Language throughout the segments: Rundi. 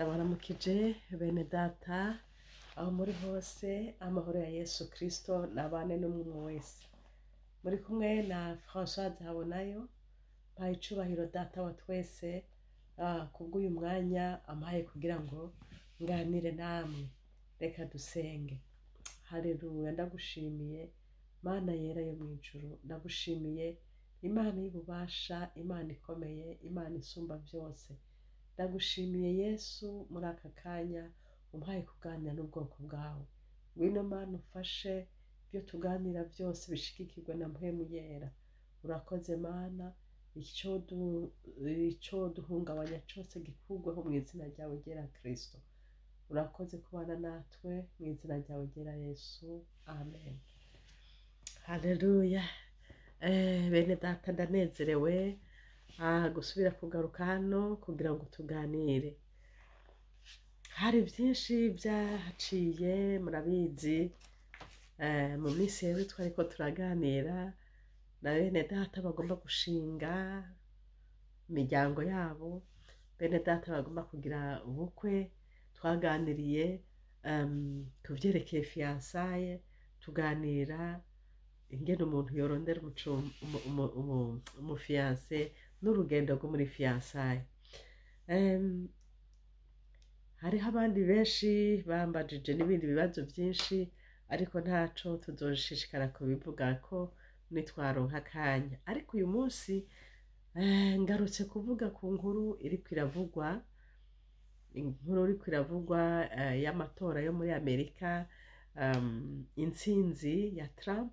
Ndabaramukije bene data aho muri hose, amahoro ya Yesu Kristo nabane n'umwe wese. Muri kumwe na Françoise Habonayo. Mpaye icubahiro Data wa twese kubw'uyu mwanya ampaye kugira ngo nganire namwe. Reka dusenge. Haleluya, ndagushimiye Mana yera yo mw'ijuru, ndagushimiye Imana y'ububasha, Imana ikomeye, Imana isumba byose. Ndagushimiye Yesu muri aka kanya umpaye kuganira n'ubwoko bwawe. Ngwino Mana ufashe ibyo tuganira byose bishigikirwe na Mpwemu Yera. Urakoze Mana, icyo duhungabanya cyose gikurweho mu izina ryawe ryera Kristo. Urakoze kubana natwe mu izina ryawe ryera Yesu, amen. Haleluya. Bene data, ndanezerewe gusubira kugaruka hano kugira ngo tuganire. Hari byinshi byahaciye, murabizi. Mu minsi rero twariko turaganira na bene data bagomba gushinga imiryango yabo, bene data bagomba kugira ubukwe. Twaganiriye ku vyerekeye fiançailles, tuganira ingene umuntu yorondera umufiancé n'urugendo rwo muri fiançailles. Hariho abandi benshi bambajije n'ibindi bibazo byinshi, ariko ntaco, tuzoshishikara kubivuga ko nitwaronka akanya. Ariko uyu munsi ngarutse kuvuga ku nkuru iriko iravugwa, inkuru iriko iravugwa y'amatora yo muri Amerika, intsinzi ya Trump.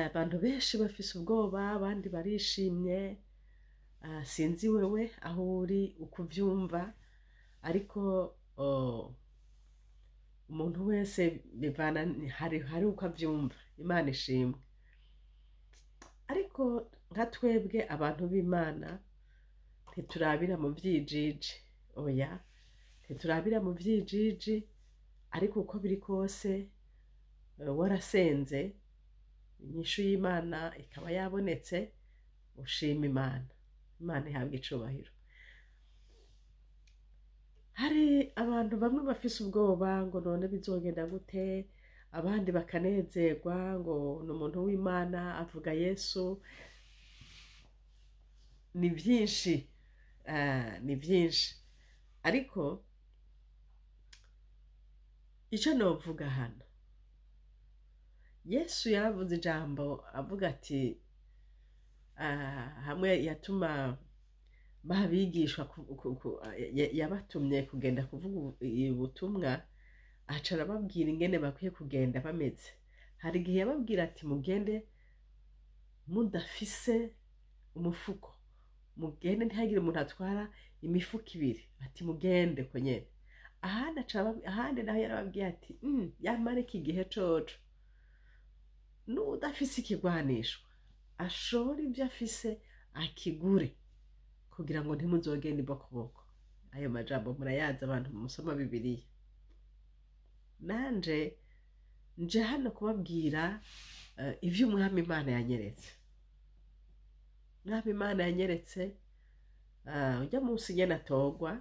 Abantu benshi bafise ubwoba, abandi barishimye. Sinzi wewe aho uri uko uvyumva, ariko umuntu wese bivana, hari uko avyumva. Imana ishimwe. Ariko nka twebwe abantu b'Imana ntiturabira mu vyijiji, oya, ntiturabira mu vyijiji. Ariko uko biri kose, warasenze, inyishu y'Imana ikaba yabonetse, ushima Imana. Imana ihabwa icubahiro. Hari abantu bamwe bafise ubwoba ngo none bizogenda gute, abandi bakanezerwa ngo ni umuntu w'Imana avuga Yesu. Ni byinshi, ni byinshi. Ariko icyo novuga hano, Yesu yaravuze ijambo avuga ati, hamwe yatuma babigishwa yabatumye kugenda kuvuga ubutumwa, aca arababwira ingene bakwiye kugenda bameze. Hari igihe yababwira ati: "Mugende mudafise umufuko, mugende ntihagire umuntu atwara imifuko ibiri." Ati: "Mugende ko nyene." Ahandi ahandi naho yarababwiye ati: "Yamara iki gihe coco n'udafise ikigwanishwa ashora ibyo afise akigure, kugira ngo ntimuzogende imbokoboko." Ayo majambo murayazi, abantu musoma Bibiliya. Nanje nje hano kubabwira ivyo Umwami Imana yanyeretse. Umwami Imana yanyeretse ujya munsi nyene atorwa,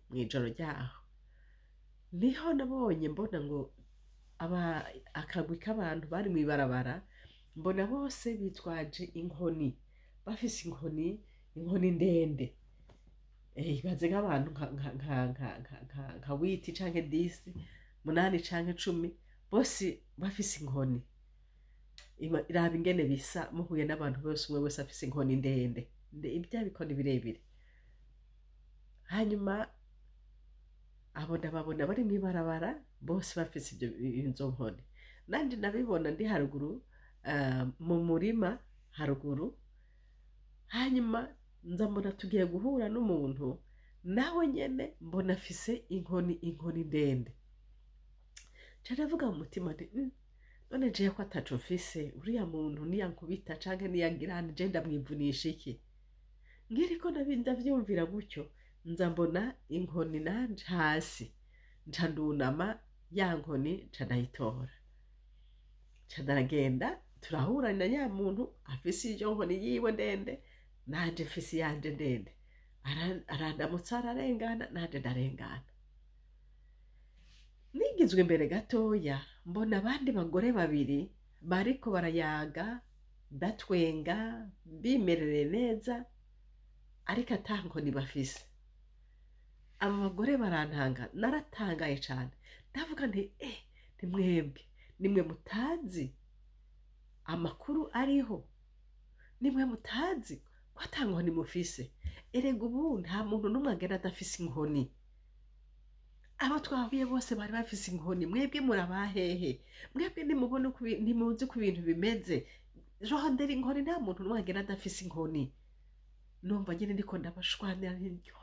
mw'ijoro ryaho niho nabonye, mbona ngo aba akagwi k'abantu bari mw'ibarabara, mbona bose bitwaje inkoni, bafise inkoni, inkoni ndende. Ibaze nk'abantu nka huit canke 10, 8 canke 10, bose bafise inkoni. Iraba ingene bisa muhuye n'abantu bose, umwe wese afise inkoni ndende, bya bikoni birebire. Hanyuma abo ndababona bari mw'ibarabara, bose bafise ibyo izo nkoni. Nanje nabibona ndi haruguru, mu murima haruguru. Hanyuma nza mbona tugiye guhura n'umuntu nawe nyene, mbona afise inkoni, inkoni ndende. Nca ndavuga mu mutima nti: "None jewe ko ataco mfise, uriya muntu niyankubita canke niyagira je ndamwivunisha iki?" Ngiriko ndavyumvira gutyo, nza mbona inkoni nanje hasi, nca ndunama, ya nkoni nca ndayitora, nca ndaragenda, turahura na ya muntu afise iyo nkoni yiwe ndende, nanje mfise iyanje ndende. Arandamutsa ararengana, nanje ndarengana. Nigizwe imbere gatoya, mbona abandi bagore babiri bariko barayaga, batwenga, bimerere neza, ariko ata nkoni bafise. Abo bagore barantanga, naratangaye cane. Ndavuga nti: "Eh, ni mwebwe, nimwe mutazi amakuru ariho, nimwe mutazi ko ata nkoni mufise. Erega ubu nta muntu n'umwe agenda adafise inkoni. Abo twahuye bose bari bafise inkoni, mwebwe murabahehe? Mwebwe nimubona uko ntimuzi uko ibintu bimeze? Rondera inkoni, nta muntu n'umwe agenda adafise inkoni." Numva nyine ndiko ndabashwanira nti: "Yo,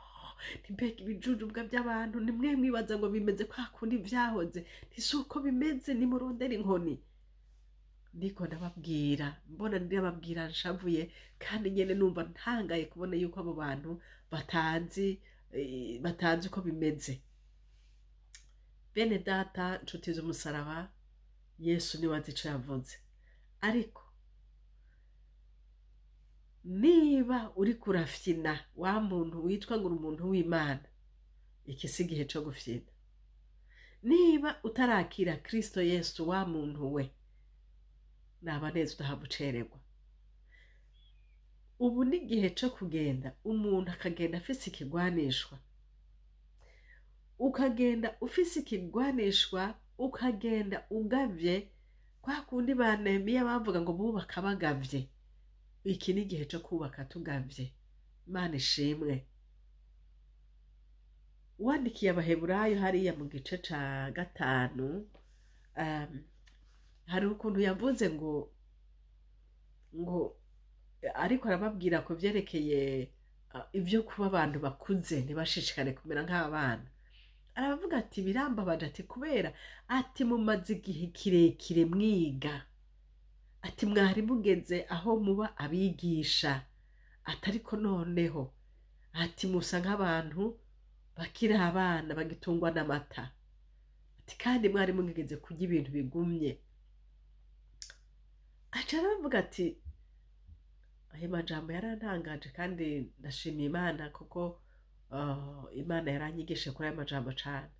mbega ibijujubwa by'abantu! Nimwe mwibaza ngo bimeze kwa kundi vyahoze, ntisi uko bimeze, nimurondera inkoni." Ndiko ndababwira, mbona ndababwira nshavuye, kandi nyene numva ntangaye kubona yuko abo bantu batazi uko bimeze. Bene data, nshuti z'umusaraba, Yesu niwe azi ico yavuze. Ariko niba uriko urafyina, wa muntu witwa ngo uri umuntu w'Imana, iki si igihe co gufyina. Niba utarakira Kristo Yesu, wa muntu we, naba neza udahava ucererwa. Ubu ni igihe co kugenda, umuntu akagenda afise ikigwanishwa, ukagenda ufise ikigwanishwa, ukagenda ugavye, kwa kundi ba Nehemiya bavuga ngo bubaka bagavye. Iki ni igihe co kubaka tugavye. Imana ishimwe. Wandikiye Abaheburayo hariya mu gice ca 5, hari ukuntu yavuze ngo ariko arababwira ku vyerekeye ivyo kuba abantu bakuze ntibashishikare kumera nk'abana. Aravuga ati: "Birambabaje," ati, "kubera," ati, "mumaze igihe kirekire mwiga," ati, "mwari mugeze aho muba abigisha," ati, "ariko noneho," ati, "musa nk'abantu bakiri abana bagitungwa n'amata," ati, "kandi mwari mugeze kurya ibintu bigumye." Aca aravuga ati, ayo majambo yarantangaje, kandi ndashimiye Imana kuko Imana yaranyigishije kuri ayo majambo cane.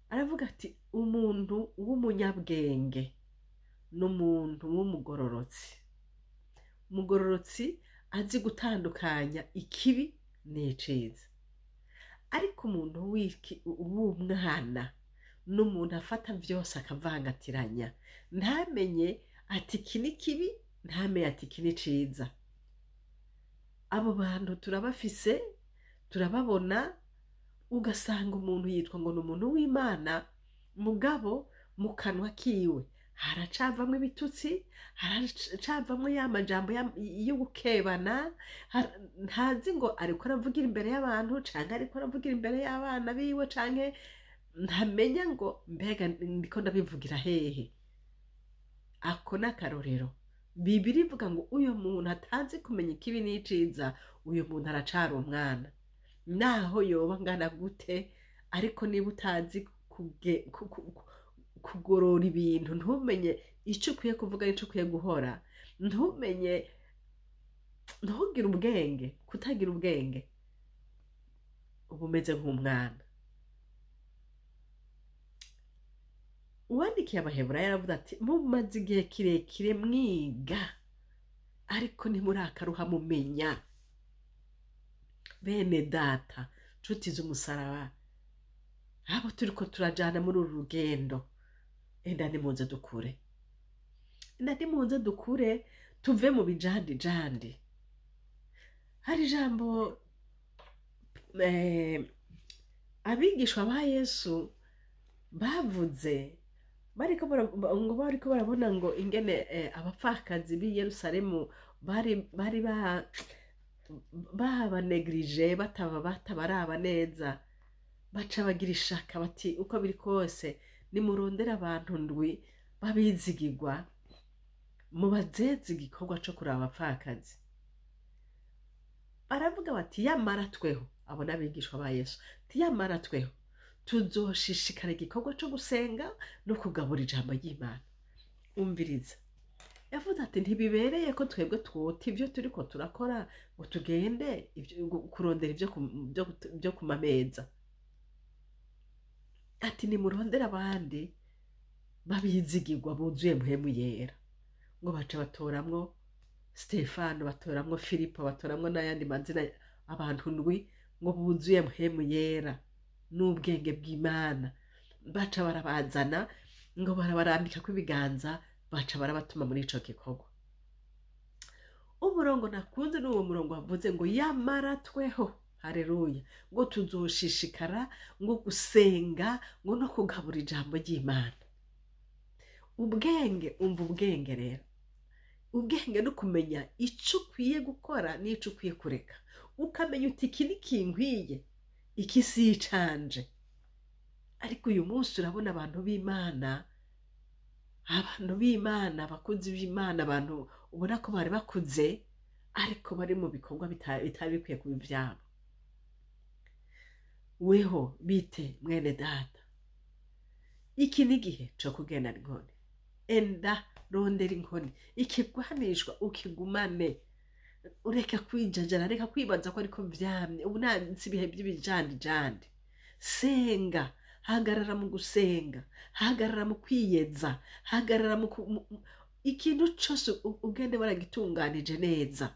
Aravuga ati: "Umuntu w'umunyabwenge n'umuntu w'umugororotsi, umugororotsi azi gutandukanya ikibi n'iciza, ariko umuntu w'umwana n'umuntu afata vyose akavangatiranya, ntamenye ati iki ni kibi, ntamenye ati iki ni ciza." Abo bantu turabafise, turababona. Ugasanga umuntu yitwa ngo ni umuntu w'Imana, mugabo mu kanwa kiwe haracavamwo ibitutsi, haracavamwo ya majambo yo gukebana. Ntazi ngo ariko aravugira imbere y'abantu canke ariko aravugira imbere y'abana biwe, canke ntamenya ngo mbega ndiko ndabivugira hehe. Ako ni akarorero. Bibiri ivuga ngo uyu muntu atazi kumenya ikibi n'iciza, uyu muntu aracari umwana, naho yoba angana gute. Ariko niba utazi kugorora ibintu, ntumenye ico ukwiye kuvuga n'ico ukwiye guhora, ntumenye, ntugire ubwenge, kutagira ubwenge uba umeze nk'umwana. Uwandikiye Abaheburayo yaravuze ati: "Mumaze igihe kirekire mwiga, ariko ntimurakaruha mumenya." Bene data, nshuti z'umusaraba, abo turiko turajana muri uru rugendo, enda nimuze dukure, enda nimuze dukure, tuve mu bijandijandi. Hari ijambo abigishwa ba Yesu bavuze bariko ngo bariko barabona ngo ingene abapfakazi b'i Yerusalemu bari babanegirije, batabaraba neza, baca bagira ishaka bati: "Uko biri kose nimurondere abantu ndwi babizigirwa, mubazeze igikorwa co kuraba abapfakazi." Baravuga bati: "Yamara tweho," abo n'abigishwa ba Yesu, "yamara tweho tuzoshishikara igikorwa co gusenga no kugabura ijambo ry'Imana." Umviriza. Yavuze ati ntibibereye ko twebwe twota ibyo turiko turakora ngo tugende kurondera ibyo ku mameza. Ati nimurondere abandi babizigirwa buzuye Mpwemu Yera. Ngo baca batoramwo Stefano, batoramwo Filipo, batoramwo n'ayandi mazina, abantu ndwi ngo buzuye Mpwemu Yera n'ubwenge bw'Imana. Baca barabazana ngo barabarambikako ibiganza, baca barabatuma muri ico gikorwa. Umurongo nakunze n'uwo murongo wavuze ngo yamara tweho, haleluya, ngo tuzoshishikara ngo gusenga ngo no kugabura ijambo ry'Imana. Ubwenge, umva ubwenge rero, ubwenge no kumenya ico ukwiye gukora n'ico ukwiye kureka, ukamenya uti iki ni kinkwiye, iki si icanje. Ariko uyu munsi urabona abantu b'Imana, abantu b'Imana, abakozi b'Imana, abantu ubona ko bari bakuze ariko bari mu bikorwa bitari bikwiye kuba ivyabo. Weho bite mwene data, iki ni igihe co kugenda inkoni. Enda rondera inkoni, ikigwanishwa ukigumane, ureka kwijajara, reka kwibaza ko ariko vyamye. Ubu nta ibihe by'ibijandijandi. Senga, hagarara mu gusenga, hagarara mu kwiyeza, hagarara mu ikintu cose ugende waragitunganije neza.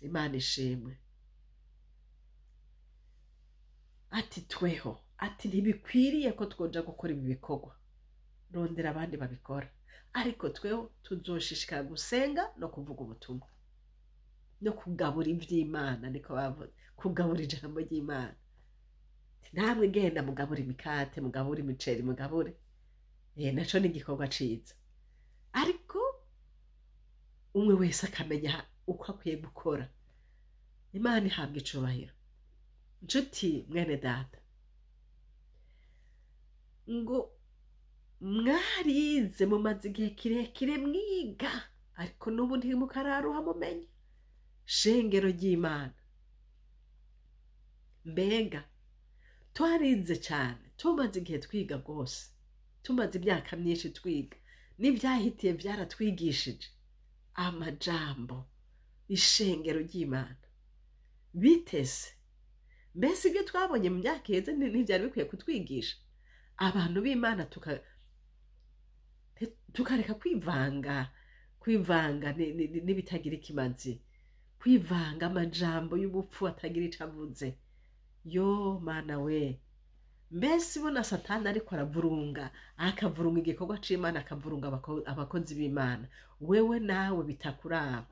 Imana ishimwe. Ati tweho, ati ntibikwiriye ko twoja gukora ibi bikorwa, rondera abandi babikora, ariko tweho tuzoshishikara gusenga no kuvuga ubutumwa no kugabura ivy'Imana. Niko bavuze, kugabura ijambo ry'Imana. Namwe genda mugabure imikate, mugabure imiceri, mugabure, naco ni igikorwa ciza, ariko umwe wese akamenya uko akwiye gukora. Imana ihabwa icubahiro. Nshuti mwene data, ngo mwarize, mumaze igihe kirekire mwiga, ariko n'ubu ntimukararuha mumenye shengero ry'Imana. Mbega twarize cyane, tumaze igihe twiga rwose, tumaze imyaka myinshi twiga, n'ibyahitiye byaratwigishije amajambo ishengero ry'Imana. Bitese mbese ibyo twabonye mu myaka iheze ntibyari bikwiye kutwigisha? Abantu b'Imana tukareka kwivanga, kwivanga n'ibitagira ikimazi, kwivanga amajambo y'ubupfu atagira ico avuze. Yo mana we, mbese ubona Satani ariko aravurunga, akavurunga igikorwa c'Imana, akavurunga abakozi b'Imana, wewe nawe bitakuraba.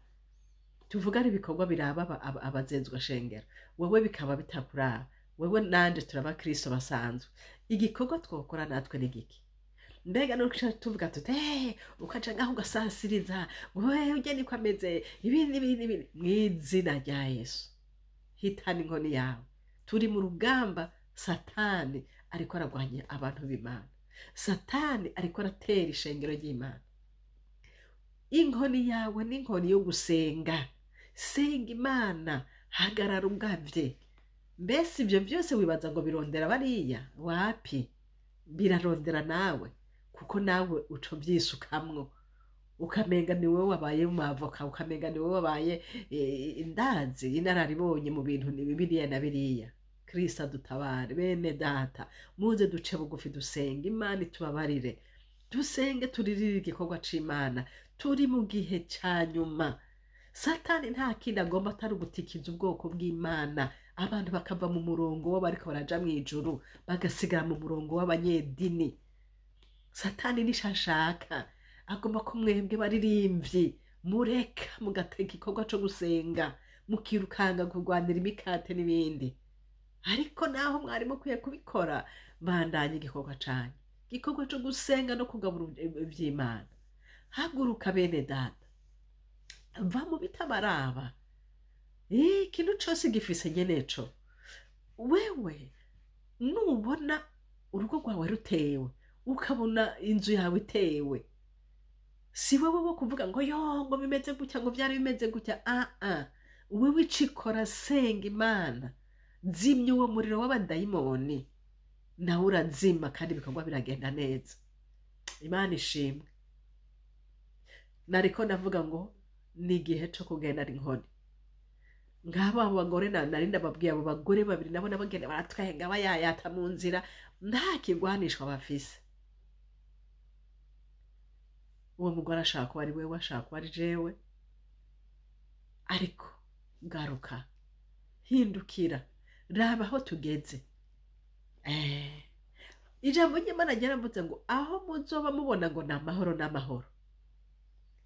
Tuvuga ari ibikorwa biraba abazezwa shengero, wewe bikaba bitakuraba, wewe nanje turaba Kristo basanzwe. Igikorwa twokora natwe ni giki? Mbega nuko tuvuga tuti ukaca ngaho ugasasiriza, wewe ujye niko ameze, ibindi ibindi ibindi. Mw'izina rya Yesu, hitana inkoni yawe. Turi mu rugamba, Satani ariko aragwanya abantu b'Imana, Satani ariko aratera ishengero ry'Imana. Inkoni yawe ni inkoni yo gusenga. Senga Imana, hagarara ugavye. Mbese ibyo byose wibaza ngo birondera bariya? Wapi, birarondera nawe, kuko nawe uco vyisukamwo, ukamenga ni wowe wabaye umavoka, ukamenga ni wowe wabaye indazi, inararibonye mu bintu ni biriya na biriya. Kristo adutabare. Bene data, muze duce bugufi dusenge Imana itubabarire, dusenge turirire igikorwa c'Imana. Turi mu gihe ca nyuma. Satani nta kindi agomba atari ugutikiza ubwoko bw'Imana, abantu bakava mu murongo w'abariko baraja mw'ijuru, bagasigara mu murongo w'abanyedini. Satani nico ashaka, agomba ko mwebwe baririmvyi mureka mugateka igikorwa co gusenga, mukirukanga kurwanira imikate n'ibindi. Ariko naho mwari mukwiye kubikora, bandanye igikorwa canyu, igikorwa co gusenga no kugabura ivy'Imana. Haguruka bene data, va mu bitabaraba. Ikintu cose gifise nyeneco. Wewe nubona urugo rwawe rutewe, ukabona inzu yawe itewe, si wewe wo kuvuga ngo yo ngo bimeze gutya, ngo vyari bimeze gutya. Wewe icikora, senga Imana, zimya uwo muriro w'abadayimoni, nawe urazima kandi ibikorwa biragenda neza. Imana ishimwe. Nariko ndavuga ngo ni igihe co kugendana inkoni. Ngabo abo bagore nari ndababwiye, abo bagore babiri nabo nabagenda baratwenga bayayata mu nzira, nta kigwanishwa bafise. Uwo mugore ashaka kuba ari wewe, ashaka kuba ari jewe, ariko garuka, hindukira, raba aho tugeze. Ijambo ry'Imana ryaravuze ngo aho muzoba mubona ngo ni amahoro n'amahoro.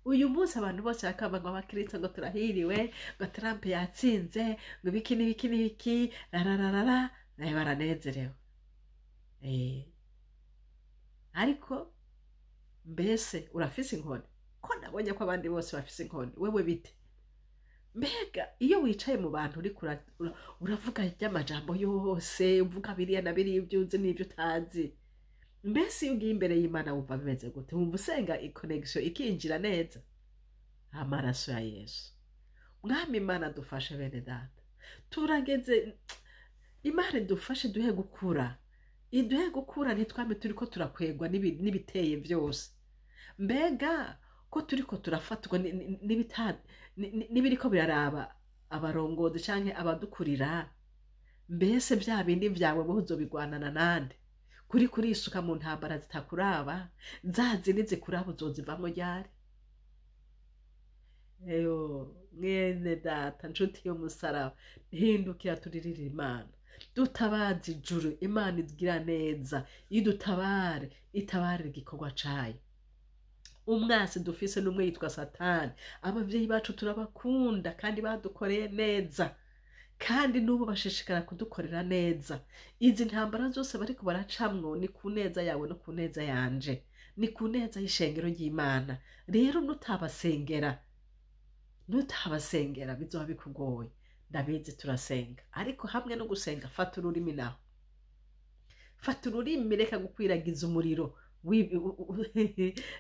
Uyu munsi abantu bose bakaba ngo abakristo ngo turahiriwe, ngo Trump yatsinze, ngo ibiki n'ibiki n'ibiki, rarararara, nawe baranezerewe. Ariko mbese urafise inkoni? Ko nabonye ko abandi bose bafise inkoni, wewe bite? Mbega iyo wicaye mu bantu uriko uravuga ry'amajambo yose, uvuga biriya na biriya, ibyo uzi n'ibyo utazi, mbese iyo ugiye imbere y'Imana wumva bimeze gute? Wumva usenga iconnexion ikinjira neza? Amaraso ya Yesu. Mwami Imana dufashe, bene data, turageze. Imana idufashe, duhe gukura, iduhe gukura, ntitwame turiko turakwegwa n'ibiteye byose. Mbega ko turiko turafatwa n'ibiriko biraraba abarongozi canke abadukurira, mbese vya bindi vyawe wowe uzobigwanana nande? Kuri kurisuka mu ntambara zitakuraba, za zindi zikuraba uzozivamwo ryari? Eyo mwene data, nshuti y'umusaraba, hindukira, turirire Imana, dutabaze ijuru. Imana igira neza, idutabare, itabarire igikorwa cayo. Umwasi dufise n'umwe, yitwa Satani. Abavyeyi bacu turabakunda kandi badukoreye neza, kandi n'ubu bashishikara kudukorera neza. Izi ntambara zose bariko baracamwo ni ku neza yawe no ku neza yanje, ni ku neza y'ishengero ry'Imana. Rero nutabasengera, nutabasengera, bizoba bikugoye. Ndabizi turasenga, ariko hamwe no gusenga fata ururimi naho, fata ururimi, reka gukwiragiza umuriro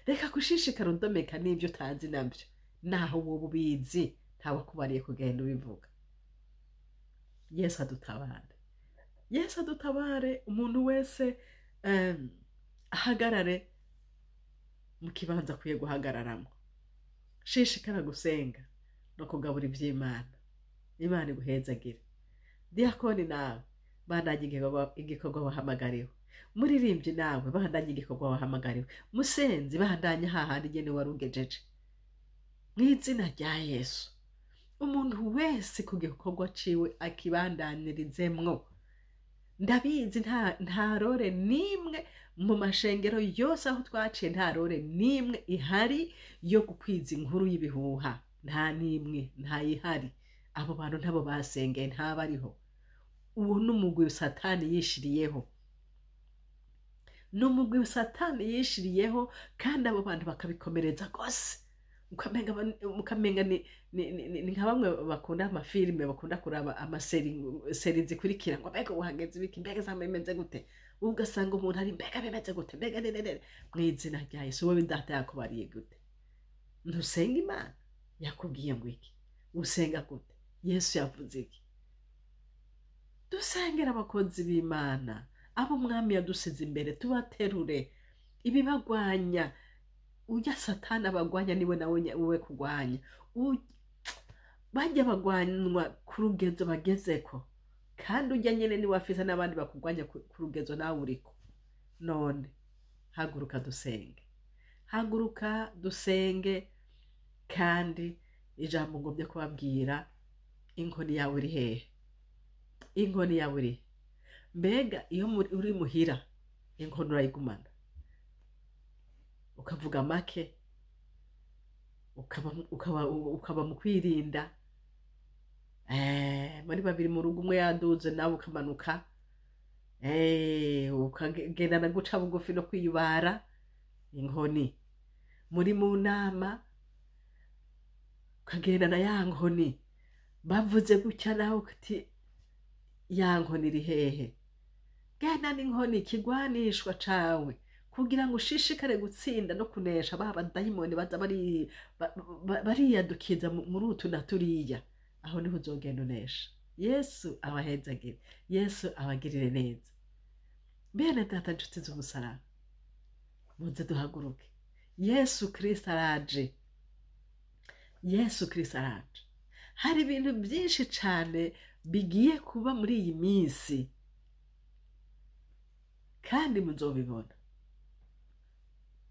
reka gushishikara udomeka n'ibyo utazi nabyo. Naho wowe ubizi, ntawakubariye kugenda ubivuga. Yesu adutabare, Yesu adutabare. Umuntu wese ahagarare mu kibanza akwiye guhagararamo. Shishikara gusenga no kugabura iby'Imana. Imana iguhezagire. Diyakoni nawe, bandanye igikorwa wahamagariwe. Muririmbyi nawe, bandanye igikorwa wahamagariwe. Musenzi, bandanye hahandi nyene wari ugejeje, mu izina rya Yesu. Umuntu wese ku gikorwa ciwe akibandanirizemwo. Ndabizi nta rôle n'imwe mu mashengero yose aho twaciye, nta rôle n'imwe ihari yo gukwiza inkuru y'ibihuha, nta n'imwe, ntayihari. Abo bantu ntabo basengeye, ntabariho. Uwo ni umugwi Satani yishiriyeho, ni umugwi Satani yishiriyeho, kandi abo bantu bakabikomereza rwose, ukamenga ni nka bamwe bakunda amafilime, bakunda kuraba amaséries, séries zikurikira, ngo mbega uhageze ibiki, mbega zama bimeze gute? Ugasanga umuntu ari mbega bimeze gute, mbega ne. Mu izina rya Yesu, wowe data yakubariye gute? Ntusenga? Imana yakubwiye ngo iki? Usenga gute? Yesu yavuze iki? Dusengera abakozi b'Imana, abo umwami yadusize imbere, tubaterure. Ibibagwanya, ujya Satani abagwanya niwe nawe wewe kugwanya. Bajya bagwanywa ku rugezo bagezeko, kandi ujya nyene niwe afise n'abandi bakugwanya ku rugezo nawe uriko. None haguruka dusenge, haguruka dusenge. Kandi ijambo ngomvye kubabwira: inkoni yawe iri hehe? Inkoni yawe iri he? Mbega iyo uri muhira inkoni urayigumana, ukavuga make, ukaba mu kwirinda? Muri babiri mu rugo, umwe yaduze nawe ukamanuka, ukagendana guca bugufi no kwiyubara. Inkoni muri mu nama, ukagendana ya nkoni. Bavuze gutya nawe uti ya nkoni iri hehe? Genda n'inkoni, ikigwanishwa cawe, kugira ngo ushishikare gutsinda no kunesha ba badayimoni baza bariyadukiza muri utu na turiya. Aho niho uzogenda unesha. Yesu abahezagire, Yesu abagirire neza. Bene data, nshuti z'umusaraba, muze duhaguruke. Yesu Kristo araje. Yesu Kristo araje. Hari ibintu byinshi cyane bigiye kuba muri iyi minsi, kandi muzobibona,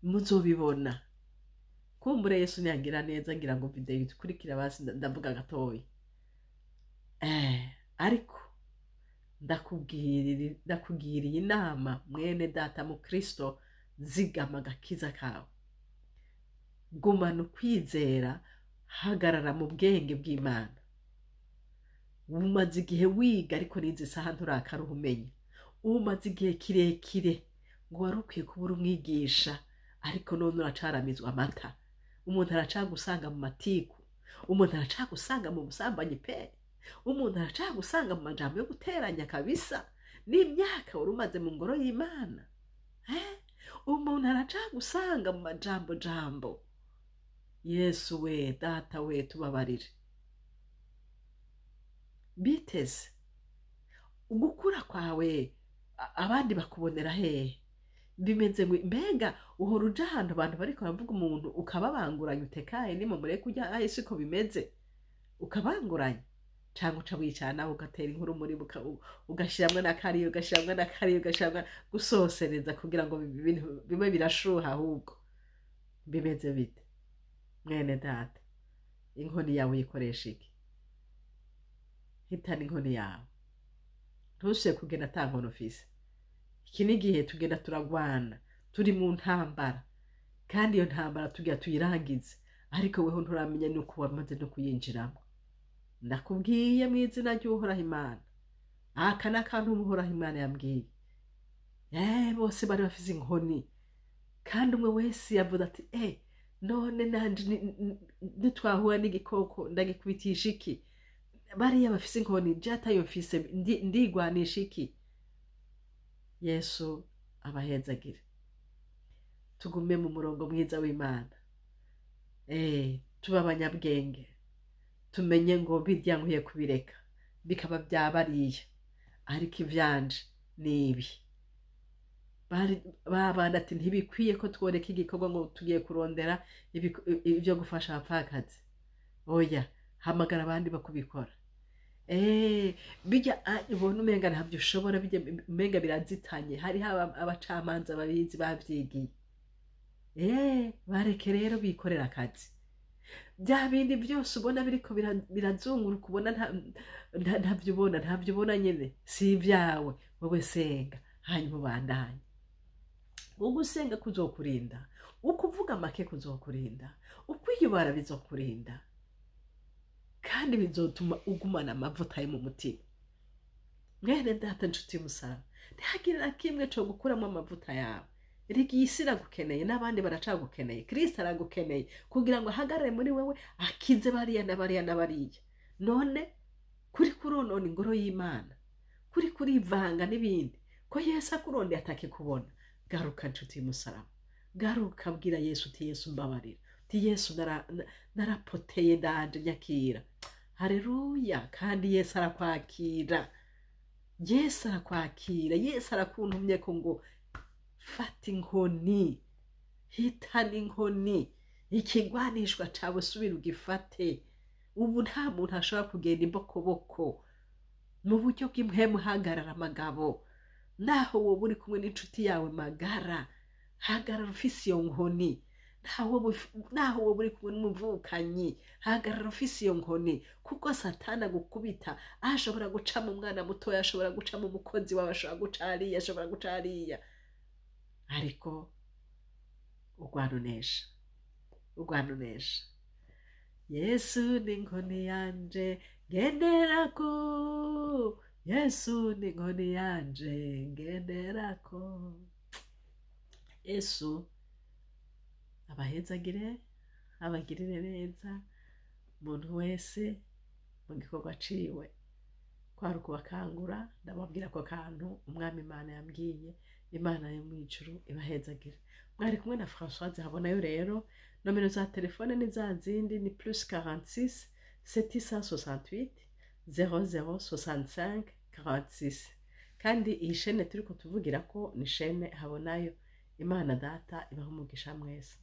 muzobibona. Kumbure Yesu nyangira neza, ngira ngo video ikurikira basi ndavuga gatoya. Ariko ndakugiriye inama, mwene data mu Kristo, zigama agakiza kawe, gumana ukwizera, hagarara mu bwenge bw'Imana. Umaze igihe wiga, ariko n'izi saha nturakaruha umenya. Umaze igihe kirekire ngo wari ukwiye kuba uri umwigisha, ariko none uracaramizwa amata. Umuntu aracagusanga mu matiku, umuntu aracagusanga mu busambanyi pe, umuntu aracagusanga mu majambo yo guteranya kabisa n'imyaka wari umaze mu ngoro y'Imana. Umuntu aracagusanga mu majambo jambo. Yesu we, data we, tubabarire. Biteze ugukura kwawe, abandi bakubonera hehe? Bimeze ngo mbega uhora uja ahantu abantu bariko baravuga umuntu ukababanguranya, utekaye ni mu mureke ujya aye, siko bimeze, ukabanguranya, cyangwa uca wicara nawe ugatera inkuru muri ugashiramwo na kariya, ugashiramwo na kariya, ugashiramwo gusosereza kugira ngo ibintu bimwe birashuha. Ahubwo bimeze bite, mwene data? Inkoni yawe uyikoresha iki? Hitana inkoni yawe, ntusubire kugenda ata nkono ufise. Iki ni igihe tugenda turagwana, turi mu ntambara, kandi iyo ntambara tugira tuyirangize, ariko weho nturamenya nuko wamaze no kuyinjiramo. Ndakubwiye mu izina ry'Uhoraho Imana, aka ni akantu Uhoraho Imana yambwiye. Bose bari bafise inkoni, kandi umwe wese yavuze ati none nanje nitwahura n'igikoko ndagikubitisha iki? Bariya bafise inkoni, je atayo mfise, ndigwanisha iki? Yesu abahezagire. Tugume mu murongo mwiza w'Imana, tuba abanyabwenge, tumenye ngo birya nkwiye kubireka bikaba byabariye, ariko ivyanje ni ibi. Babana ati ntibikwiye ko tworeka igikorwa ngo tugiye kurondera ibyo gufasha abapfakazi. Oya, hamagara abandi bakubikora. Bijya ubona umenga ntabyo ushobora, bijya umenga birazitanye, hariho abacamanza babizi bavyigiye. Bareke rero bikorera akazi. Bya bindi byose ubona biriko birazunguruka, ubona ntabyo ubona, ntabyo ubona nyene, si ibyawe. Wowe senga, hanyuma ubandanye. Ugusenga kuzokurinda, ukuvuga make kuzokurinda, ukwiyubara bizokurinda, kandi bizotuma ugumana amavuta yo mu mutima. Mwene data, nshuti y'umusaraba, ntihagire na kimwe co gukuramo amavuta yawe. Erega iyi si iragukeneye, n'abandi baracagukeneye. Kristo aragukeneye kugira ngo ahagarare muri wewe, akize bariya na bariya na bariya. None kuri kuronona ingoro y'Imana, kuri kurivanga n'ibindi, ko Yesu akurondeye atakikubona. Garuka, nshuti y'umusaraba, garuka, bwira Yesu uti Yesu mbabarira, uti Yesu narapoteye, ndaje, nyakira. Haleluya! Kandi Yesu arakwakira, Yesu arakwakira. Yesu arakuntumye ko ngo fata inkoni, hitana inkoni, ikigwanishwa cawe subira ugifate. Ubu nta muntu ashobora kugenda imbokoboko mu buryo bw'impwemu. Hagarara amagabo, naho woba uri kumwe n'inshuti yawe magara, hagarara ufise iyo nkoni. Naho woba uri kumwe n'umuvukanyi, hagarara ufise iyo nkoni, kuko Satani agukubita ashobora guca mu mwana mutoya, ashobora guca mu mukozi wawe, ashobora guca hariya, ashobora guca hariya, ariko urwana unesha, urwana unesha. Yesu ni inkoni yanje ngenderako, Yesu ni inkoni yanje ngenderako. Yesu abahezagire, abagirire neza, umuntu wese mu gikorwa ciwe. Kwari ukubakangura, ndababwira ako kantu Umwami Imana yambwiye. Imana yo mw'ijuru ibahezagire. Mwari kumwe na Françoise Habonayo. Rero nomero za telefone ni za zindi, ni +46 768 00 65 46. Kandi iyi shene turiko tuvugira ko ni shene Habonayo. Imana Data ibaha umugisha mwese.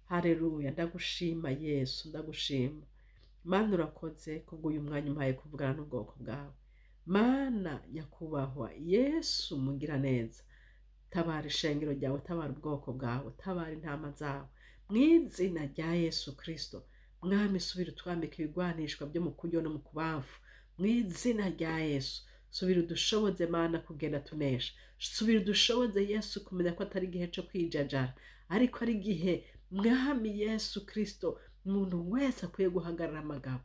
Hareruya, ndagushima Yesu, ndagushima Mana, urakoze kubw'uyu mwanya umpaye kuvugana n'ubwoko bwawe. Mana nyakubahwa Yesu mugira neza, tabara ishengero ryawe, tabara ubwoko bwawe, tabara intama zawe mu izina rya Yesu Kristo. Mwami, subira utwambika ibigwanishwa byo mu kuryo no mu kubamfu mu izina rya Yesu. Subira udushoboze Mana kugenda tunesha. Subira udushoboze Yesu kumenya ko atari igihe cyo kwijajara, ariko ari igihe Mwami Yesu Kristo umuntu wese akwiye guhagarara amagabo.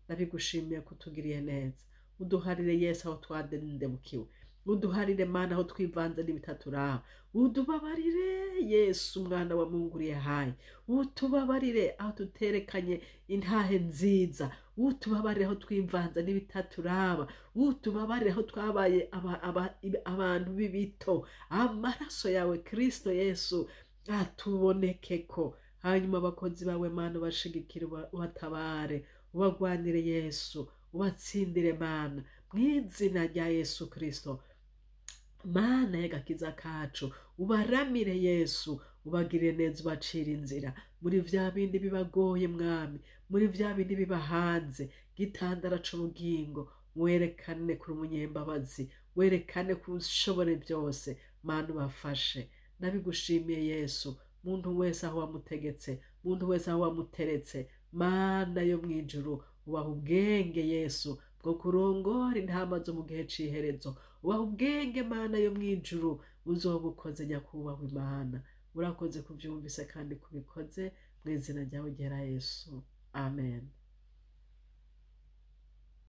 Ndabigushimiye kutugiriye neza. Uduharire Yesu aho twadendebukiwe, uduharire Mana aho twivanze n'ibitaturaba, udubabarire Yesu umwana wa Mungu uriye hayi, utubabarire aho tuterekanye intahe nziza, utubabarire aho twivanze n'ibitaturaba, utubabarire aho twabaye abantu b'ibito. Amaraso yawe Kristo Yesu atubonekeko. Hanyuma abakozi bawe Mana ubashigikire, ubatabare, ubagwanire Yesu, ubatsindire Mana mu izina rya Yesu Kristo. Mana y'agakiza kacu, ubaramire Yesu, ubagirire neza, ubacire inzira muri vya bindi bibagoye Mwami, muri vya bindi bibahanze. Gitandara c'ubugingo, werekane kuri umunyembabazi, werekane ko ushobora byose Mana, ubafashe. Ndabigushimiye Yesu. Muntu wese aho wamutegetse, muntu wese aho wamuteretse, Mana yo mw'ijuru, ubaha ubwenge Yesu bwo kurongora intama zo mu gihe c'iherezo. Ubaha ubwenge Mana yo mw'ijuru, uzoba ukoze nyakubahwa Imana. Urakoze kuvyumvise kandi kubikoze mu izina ryawe ryera Yesu, amen.